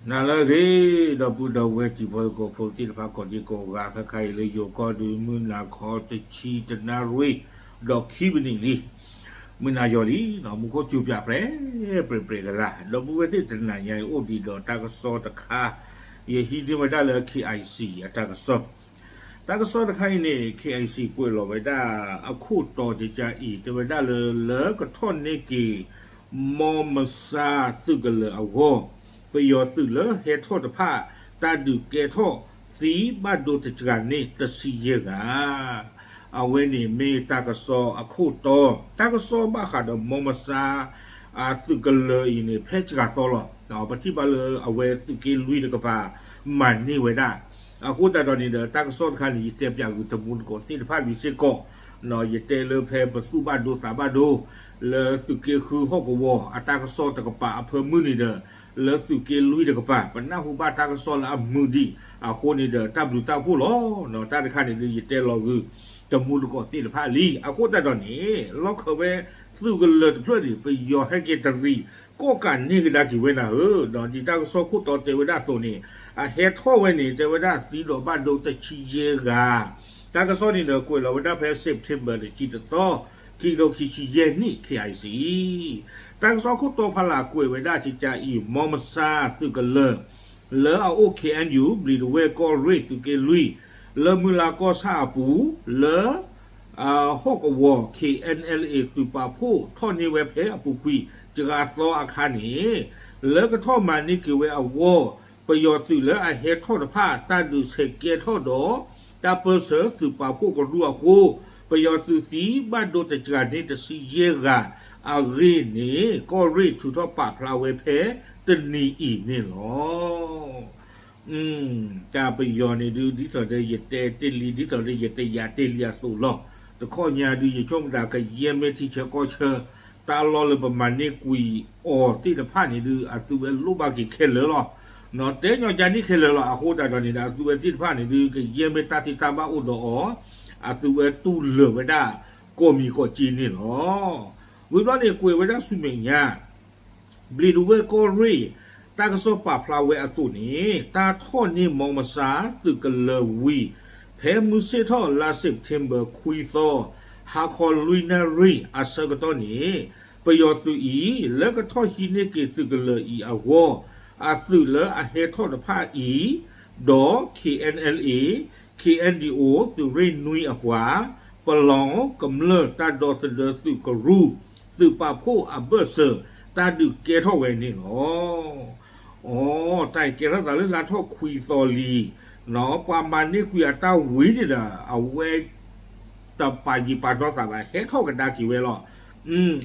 နၤလၢအဂ့ၤ ဒီပုၢ်ဒီဝဲၢ်တံၤဖိသကိးဖိသ့ၣ်တဖၣ် ကိးဒံကိးဂၤ ခဲခါအံၤလၢယိၤကီၢ်ဒုး မုၢ်နၤခီတဆံတနၣ်ရံၣ် ဒီးခံပနံးလံ မုၢ်နၤယီၤလံ မူခိၣ်စူၤပၠးပြဲး ပြဲးပြဲးကလၤ ဒီပုၢ်ဝဲၢ်သ့ၣ်တနၤညါအံၤ အိၣ်ဒံးဒီးတၢ်ကစီၣ်တခါ ယဟံးန့ၢ်ဝဲဒၣ်လၢ KIC အတၢ်ကစီၣ် တၢ်ကစီၣ်တခါအံၤန့ၣ် KIC ကွဲးလီၤဝဲဒၣ်အခိၣ်တီကကါအံၤ တဲဝဲဒၣ်လၢ လၢကထီၣ်န့ၢ်က့ၤ မီမဆါသုးကလၢၤအဂီၢ် ပယီၤသုးလၢဟဲထီၣ်တဖၣ် တၢ်ဒုးကဲထီၣ်သံဘၣ်ဒိတစှၤန့ၢ်တဆံယဲၢ်ဂၤ အဝဲန့ၣ်မ့ၢ်တၢ်ကစီၣ်အခိၣ်တီ တၢ်ကစီၣ်ဘၣ်ဃးဒီးမီမဆါ အသုးကလၢၤအံၤန့ၣ် ဖဲစှၤသီလီၤ. ပထံၣ်ဘၣ်လၢအဝဲသုးက့လွံၢ်တကပၤ မၤန့ၢ်ဝဲဒၣ် အဃိသတးဒီးန့ၣ်ဒီး တၢ်ကစီၣ်တခါန့ၣ် ယတဲပၠးဂုာ်တမူတကိးသ့ၣ်တဖၣ်လံစ့ၢ်ကီး ယတဲလၢဖဲပသူၣ်ဘၣ်ဒိသးဘၣ်ဒိ လၢသုးက့ဃုဟီၣ်ကဝီၤ အတၢ်ကစီၣ်တကပၤအဖၢမုၢ်န့ၣ်ဒီး လၢသုးက့လွံၢ်တကပၤ ပနၢ်ဟူဘၣ်တၢ်ကစီၣ်လၢအမုာ်ဒံး အဃိန့ၣ်ဒီး တၢ်ဘျုးတၢ်ဖှိၣ်လီၤ. တၢ်တခါန့ၣ်ဒီး ယတဲလီၤဂုာ် တမူတကိးသ့ၣ်တဖၣ်လံ အဃိသတးဒီးန့ၣ် လီၢ်ခၢၣ်ဝဲသုးကလၢၤတဖျၢၣ်န့ၣ် ပယီၤဟဲက့ၤတရံး ကီၣ်ကးန့ၢ်ကဒါက့ၤဝဲနၤဧၢ, ဒ်တၢ်ကစီၣ်ခိၣ်တီတဲဝဲဒၣ်အသိးန့ၣ် အဟဲထီၣ်ဝဲန့ၣ် တဲဝဲဒၣ်သံဒီးဘၣ်ဒိတဆံယဲၢ်ဂၤ, တၢ်ကစီၣ်န့ၣ်ဒီးကွဲးလီၤဝဲဒၣ်ဖဲ September တဆံတသီ, ခံကထိခံဆံယဲၢ်နံၣ် KIC တၢ်ကစီၣ်ခိၣ်တီဖးလၢ်ကွဲးဝဲဒၣ်ကကါအံၤ မီမဆါသုးကလၢၤ လၢအအိၣ် KNU ဘျံးဒဝဲၢ်ကီၢ်ရ့ၣ်သုးက့လွံၢ် လၢမုၢ်လါကီၢ်ဆၣ်အပူၤ လၢ ဟီၣ်ကဝီၤ KNLA သုးပာ်ဖှိၣ်ထီၣ်န့ၢ်ဝဲဖဲအပူၤကွံာ် စှၤသီအခါန့ၣ် လၢကထီၣ်မၤန့ၢ်က့ၤဝဲအဂီၢ် ပယီၤသုးလၢအဟဲထီၣ်တဖၣ် တၢ်ဒုးဆဲးကဲထီၣ်ဒီး တၢ်ပၢၢ်ဆၢသုးပာ်ဖှိၣ်ကရူၢ်အဃိ ပယီၤသုးသံဘၣ်ဒိတစှၤန့ၢ်တဆံယဲၢ်ဂၤအဂ့ၢ်န့ၣ် ကီၢ်ရ့ၣ်ထုးထီၣ်ပာ်ဖျါဝဲဖဲတနံၤအံၤန့ၣ်လီၤ. တၢ်ပယီၤန့ၣ်ဒုး ဒ်သိးဒီးယတဲတ့ၢ်လံ ဒ်သိးဒီးယတယာ်တ့ၢ်လံအသိးလီၤ. တခီညါဒုး ယဆိကမိၣ်တၢ်ကယဲၢ်မ့ၢ်ထံဆၢကီၢ်ဆၢ တၢ်လီၢ်လၢပမၤန့ၢ်ကွံာ်အီၤသ့ၣ်တဖၣ်န့ၣ်ဒုး အသုဝဲလိၣ်ဘၣ်က့ၤခဲလၢာ်လီၤ. တဲညီကါန့ၢ်ခဲလၢာ်လီၤ. အဃိသတးဒီးန့ၣ်ဒီး အသုဝဲသ့ၣ်တဖၣ်န့ၣ်ဒုး ကယဲၢ်မ့ၢ်တၢ်သ့တၢ်ဘၣ်အိၣ်ဒီးအီၤ အသုဝဲတူၢ်လၢာ်ဝဲဒၣ် ကိးမံၤကိးကၠ့န့ၣ်လီၤ. ဝံၤဘျီန့ၣ်ကွဲးဝဲဒၣ်ဆူမဲာ်ညါ ဘျံးဒဝဲၢ်ကီၢ်ရ့ၣ် တၢ်ကစီၣ်ပာ်ဖျါဝဲအသိးန့ၣ် တၢ်ထီၣ်န့ၢ်မီမဆါသုးကလၢၤဝံၤ ဖဲမုၢ်ဆ့ၣ်ထီၣ်လါ September ခွံသီ ဟါခီလွံၢ်နၣ်ရံၣ်အဆၢကတီၢ်န့ၣ် ပယီၤသုးအံၤ လၢကထီၣ်ဟံးန့ၢ်က့ၤသုးကလၢၤအံၤအဂီၢ် အသုးလၢအဟဲထီၣ်တဖၣ်အံၤ ဒီး KNLA KNDO သုးရ့ၣ်နွံအပှၤ ပလီၢ်ကမျၢၢ်တၢ်ဒီသဒၢသုးကရူၢ် သုးပာ်ဖှိၣ်အဘၢၣ်စၢၤ တၢ်ဒုးကဲထီၣ်ဝဲန့ၣ်လီၤ. အီ တၢ်အံၤကဲထီၣ်သးလၢလါထီၣ်ခွံသီလံ, ပှၤမၤန့ၢ်ကွံာ်အတၢ်ဝံၤန့ၣ်ဒီး အဝဲ တပာ်ယံၤပာ်ဒီသးဘၣ် ဟဲထီၣ်ကဒါက့ၤဝဲလီၤ.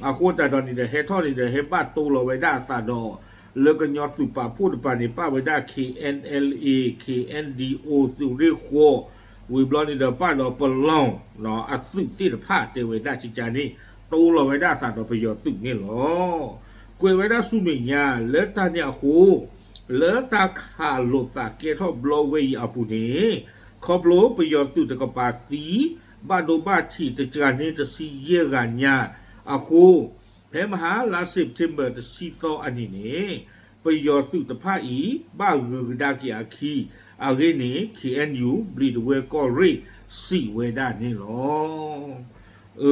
အဃိသတးဒီးန့ၣ်ဒီး ဟဲထီၣ်န့ၣ်ဒီး ဟဲဘၣ်တိလီၤဝဲဒၣ်အသးဒီး လၢကညီသုးပာ်ဖှိၣ်တပၤန့ၣ် ပာ်ဝဲဒၣ် KNLA KNDO သုးရ့ၣ်ဃိး, ဝံၤဘျီန့ၣ်ဒီး ပာ်ဒီးပလီၢ် အသုးသ့ၣ်တဖၣ်တဲဝဲဒၣ်ကကါန့ၣ် တိလီၤဝဲဒၣ်အသးဒီးပယီၤသုးန့ၣ်လီၤ. ကွဲးဝဲဒၣ်ဆူမဲာ်ညါ လၢတၢ်န့ၣ်အဃိ လၢတၢ်ခးလိာ်သးကဲထီၣ်ဘျီဝဲအံၤအပူၤန့ၣ် ခီဖျိပယီၤသုးတကပၤသံ ဘၣ်ဒိဘၣ်ထံးတစှၤန့ၢ်တဆံယဲၢ်ဂၤညါအဃိ ဖဲမဟါလါ September တဆံသီအနံၤန့ၣ် ပယီၤသုးတဖၣ်အံၤ ဘၣ်ဂုၤကဒါက့ၤအခံအဂ့ၢ်န့ၣ် KNU ဘျံးဒဝဲၢ်ကီၢ်ရ့ၣ် စံးဝဲဒၣ်န့ၣ်လီၤ.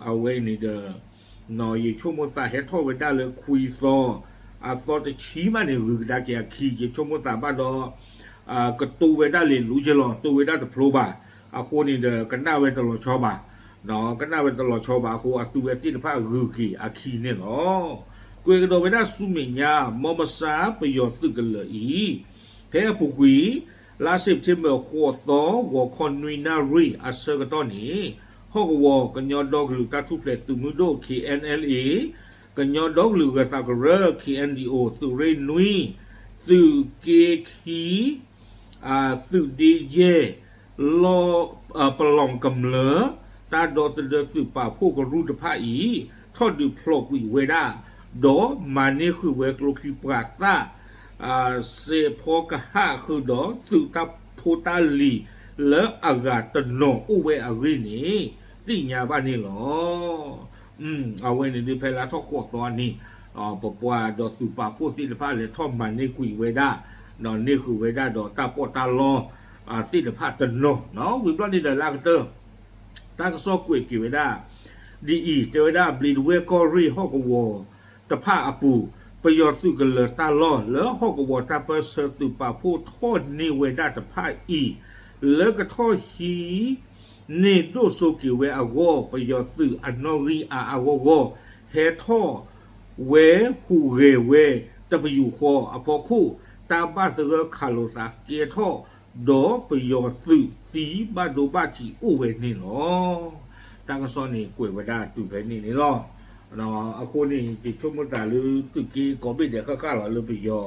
အဝဲန့ၣ်ဒီး ယဆိကမိၣ်သးဟဲထီၣ်ဝဲဒၣ်လၢခွံသီ, အသီတဆံမးန့ၣ် ဂုၤကဒါက့ၤအခံ ယဆိကမိၣ်သးဘၣ်ဒီး ကတိၤဝဲဒၣ်လံာ်လူက့လီၤ, တိၤဝဲဒၣ်တဖျိဘၣ်. အဃိန့ၣ်ဒီး ကနၣ်ဝဲတလီၤဆီဘၣ်, ကနၣ်ဝဲတလီၤဆီဘၣ်အဃိ အသုဝဲသ့ၣ်တဖၣ်ဂုၤက့ၤအခံန့ၣ်လီၤ. ကွဲးကဒီးဝဲဒၣ်ဆူမဲာ်ညါ မီမဆါပယီၤသုးကလၢၤအံၤ ဖဲအပူၤကွံာ် လါ September ဃိးသီ ဂီၤခီနွံနၣ်ရံၣ်အဆၢကတီၢ်န့ၣ် ဟီၣ်ကဝီၤကညီဒီကလုာ်တၢ်ထူၣ်ဖျဲးသုးမုၢ်ဒိၣ် KNLA, ကညီဒီကလုာ်ဂၢၤသးကရၢ KNDO သုးရ့ၣ်နွံ, သုးက့ခံ သုးဒ့ယဲၢ်, လီၢ် ပလီၢ်ကမျၢၢ် တၢ်ဒီသဒၢသုးပာ်ဖှိၣ်ကရူၢ်တဖၣ်အံၤ ထီၣ်ဒုးဖျိးကွံာ်ဝဲဒၣ် ဒီးမၤန့ၢ်ဃုာ်ဝဲကျိချံပှၤသၣ် စဲးဖီကဟၣ်ဃုာ်ဒီးသုးတၢ်ဖိတၢ်လံၤ လၢအဂၤတနီၤအိၣ်ဝဲအဂ့ၢ်န့ၣ် သ့ၣ်ညါဘၣ်န့ၣ်လီၤ. အဝဲန့ၣ်ဒုးဖဲလါထီၣ်ဃိးသီအနံၤ ပပှၤဒီးသုးပာ်ဖှိၣ်သ့ၣ်တဖၣ်လဲၤထီၣ်မၤန့ၢ်ကွံာ်ဝဲဒၣ်, ဒီးန့ၢ်ဃုာ်ဝဲဒၣ်ဒီးတၢ်ပီးတၢ်လီ သ့ၣ်တဖၣ်တနီၤ, ဝံၤဘျီန့ၣ်ဒီးလၢအကတၢၢ် တၢ်ကစီၣ်ကွဲးက့ၤဝဲဒၣ် ဒ်အံၤ, တဲဝဲဒၣ် ဘျံးဒဝဲၢ်ကီၢ်ရ့ၣ်ဟီၣ်ကဝီၤတဖၣ်အပူၤ, ပယီၤသုးကလၢၤတၢ်လီၢ်လၢဟီၣ်ကဝီၤတၢ်ပၢဆှၢသုးပာ်ဖှိၣ်ထီၣ်န့ၢ်ဝဲဒၣ်တဖၣ်အံၤ, လၢကထီၣ်ဟံးန့ၢ်ဒိၣ်စိက့ၤဝဲအဂီၢ်, ပယီၤသုးအနီၣ်ဂံၢ်အါအါဂီၢ်ဂီၢ် ဟဲထီၣ်ဝဲဟူးဂဲၤဝဲတပယူာ်ဃီအဖီခိၣ်, တၢ်ဘၣ်သဂၢၢ်ခးလိာ်သးကဲထီၣ်, ဒီးပယီၤသုးသံဘၣ်ဒိဘၣ်ထံးအိၣ်ဝဲန့ၣ်လီၤ. တၢ်ကစီၣ်န့ၣ်ကွဲးဝဲဒၣ်တုၤဖဲန့ၣ်န့ၣ်လီၤ. အဃိန့ၣ် ယဆိကမိၣ်သးလၢသုးက့ကိးဘ့ၣ်ဒဲးဃၣ်ဃၣ်လီၤလၢပယီၤ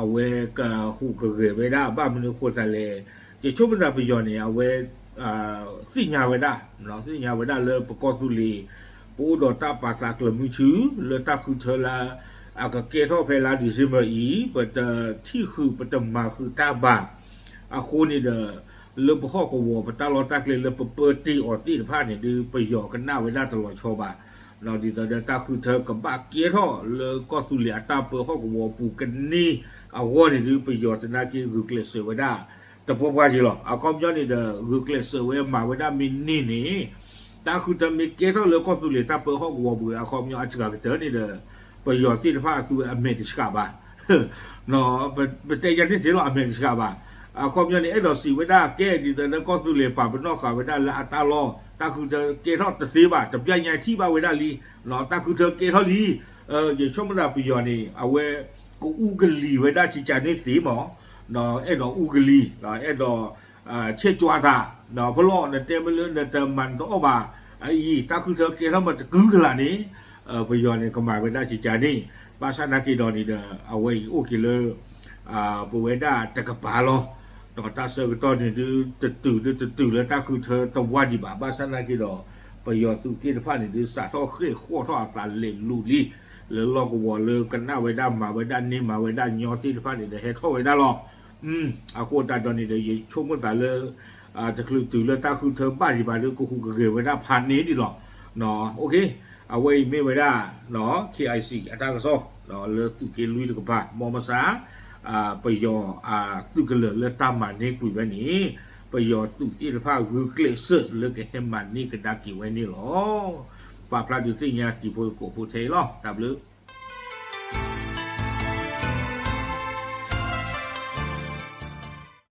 အဝဲကဟူးကဂဲၤဝဲဒၣ် ဘၣ်မနုၤအဃိသတးလဲၣ်, ယဆိကမိၣ်သးပယီၤန့ၣ် အဝဲ သ့ၣ်ညါဝဲဒၣ်, သ့ၣ်ညါဝဲဒၣ်လၢပကီၢ်သူလ့ၤ ပအိၣ်ဒီးတၢ်ပာ်သးကျၢၤမုဆူ လၢတၢ်ဃုထၢလၢ အကကဲထီၣ်ဖဲလါ December အံၤ ပတထံၣ်ဃုာ်ပတမၤဃုာ်တၢ်ဘၣ်. အဃိန့ၣ်ဒီး လၢပဟီၣ်ကဝီၤပတၢ်လီၢ်တၢ်ကျဲလၢပပၢတ့ၢ်အီၤသ့ၣ်တဖၣ်န့ၣ်ဒုး ပယီၤကနၣ်ဝဲဒၣ်တလီၤဆီဘၣ်. ဒ်သိးဒီးတၢ်ဃုထၢကဘၣ်ကဲထီၣ်လၢကီၢ်သူလ့ၤအတၢ်ပၢဟီၣ်ကဝီၤပူၤကန့ၢ်အဂီၢ်န့ၣ်ဒုး ပယီၤသနာ်က့ဂုာ်ကျဲးစၢးဝဲဒၣ် တပှၢ်ပှၢ်က့ၤလီၤ. အခီပညီန့ၣ်ဒီး ဂုာ်ကျဲးစၢးဝဲမၤဝဲဒၣ်မ့ၢ်န့ၢ်န့ၣ်, တၢ်ဃုထၢမ့ၢ်ကဲထီၣ်လၢကီၢ်သူလ့ၤတၢ်ပၢဟီၣ်ကဝီၤပူၤအခီပညီအစှၤကတၢၢ်န့ၣ်ဒီး ပယီၤသ့ၣ်တဖၣ်အသူဝဲအမဲာ်တဆှးဘၣ်. ပတဲယၤန့ၣ်သ့လီၤ အမဲာ်တဆှးဘၣ်. အခီပညီန့ၣ် အဲၣ်ဒိးစံးဝဲဒၣ်ကဲ ဒ်သိးလၢကီၢ်သူလ့ၤပာ်ပနီၣ်ဃာ်ဝဲဒၣ်လၢအတၢ်လီၢ် တၢ်ဃုထၢကဲထီၣ်တသ့ဘၣ်, တပျၢ်ညါထံၣ်ဘၣ်ဝဲဒၣ်လံ, တၢ်ဃုထၢကဲထီၣ်လံ. ယဆိကမိၣ်သးပယီၤန့ၣ် အဝဲ ကအူကလံၤဝဲဒၣ်ကကန့ၣ်သ့မး, အဲၣ်ဒိးအူကလံၤ, အဲၣ်ဒိး ဆဲးကွၢ်သး, ဖဲလီၤနတဲမ့ၢ်လၢနတမၤနတအီၣ်ဘၣ်, အအံၤ တၢ်ဃုထၢကဲထီၣ်မးတကုကလးန့ၣ်, ပယီၤန့ၣ်ကမၤဝဲဒၣ်ကကန့ၣ်, ဘၣ်ဆၣ်နာ်က့ဒီးန့ၣ်ဒီး အဝဲအံၤအိၣ်က့ၤလၢ ပဝဲဒၣ်တကပၤလီၤ. ဒီးတၢ်ဆၢကတီၢ်န့ၣ်ဒုး တတုၤဒုးတတုၤလၢတၢ်ဃုထၢတဝၢ်ဒံးဘၣ်. ဘၣ်ဆၣ်နာ်က့ဒီး ပယီၤသုးသ့ၣ်တဖၣ်န့ၣ်ဒုး စးထီၣ်ဃ့ၢ်ဃီၣ်ထီၣ်အသးလဲၤလူၤလံ, လၢလီၢ်ကဝီၤလၢကနၣ်ဝဲဒၣ်မၤဝဲဒၣ်န့ၢ်မၤဝဲဒၣ်ညီသ့ၣ်တဖၣ်န့ၣ်ဒီး ဟဲထီၣ်ဝဲဒၣ်လီၤ. အဃိသတးဒီးန့ၣ်ဒီး ယဆိကမိၣ်သးလၢ တချုးတုၤလၢတၢ်ဃုထၢဘၣ်ဒံးဘၣ်ဒီး ကဟူးကဂဲၤဝဲဒၣ်ဖးန့ၢ်ဒံးလီၤ. အဝဲအံၤမ့ၢ်ဝဲဒၣ် KIC အတၢ်ကစီၣ် လၢသုးက့လွံၢ်တကပၤ မ်မဆါ ပယီၤအသုးကလၢၤလၢတၢ်မၤန့ၢ်ကွံာ်ဝဲန့ၣ် ပယီၤသုးသ့ၣ်တဖၣ်ဂုာ်ကျဲးစၢးလၢကဟဲမၤန့ၢ်ကဒါက့ၤဝဲန့ၣ်လီၤ. ပာ်ဖျါဒုးသ့ၣ်ညါတံၤဖိသကိးဖိထဲအံၤလီၤ. တၢ်ဘျုး